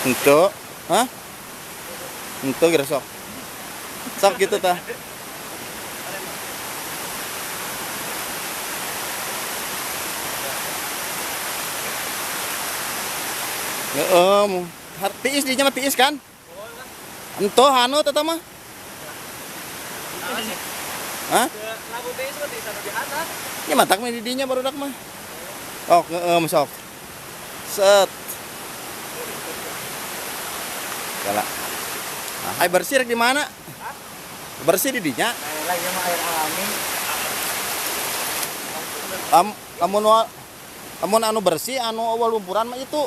Henteu. Hah? Henteu geura sok. Sok gitu tah. Heeh, tiis dinya mah tiis kan? Henteu hanut eta mah. Hah? Lamun tiis mah tiis anu di handap. Nya matak mah di dinya barudak mah. Oh, heeh sok. Set. Kala. Nah, air bersih rek di mana? Bersih di dinya. Lagi mah air alami. Lamun anu bersih anu awal lumpuran mah itu.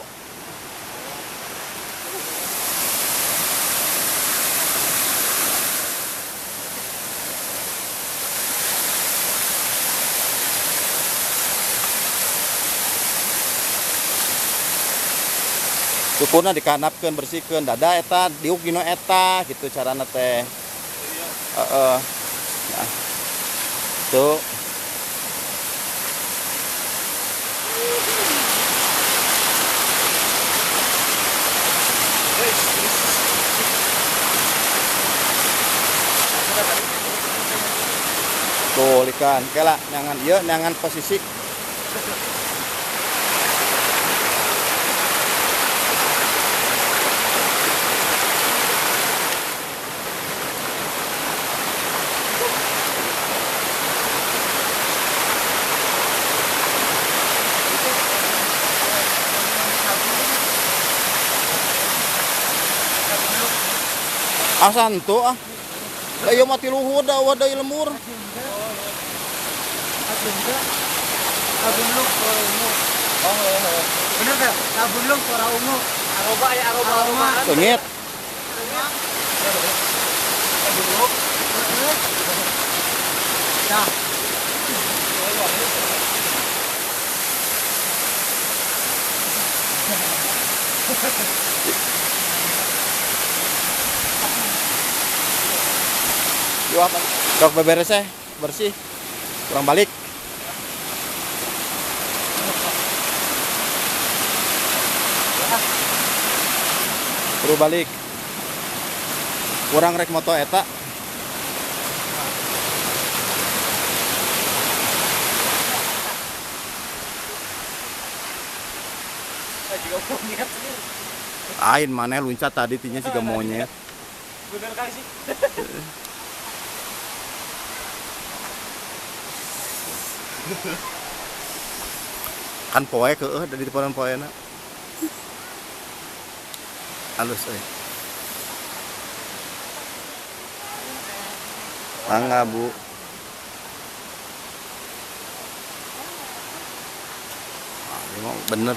Syukurna dikanapkeun bersihkeun dada eta diuk dina eta gitu carana teh. Heeh. Nah. Tuh. Tuh likan kela nyangan ieu nyangan posisi. Asan tuh ah. Da ieu mah ti luhur da eueuh deui lembur. Sabun luk suara ungu. Oh, heeh. Bener teh? Sabun luk suara ungu. Aroba ya aroma. Leungit. Sabun luk. Nah. Sok beberes eh, bersih. Kurang balik. Perlu balik. Kurang rek moto eta. Lain mana luncat tadi tinya juga monyet. Bener kali sih. Kan poe keeuh dari tipuan poena. Halus euy. Mangga, Bu. Ah, ini mah bener.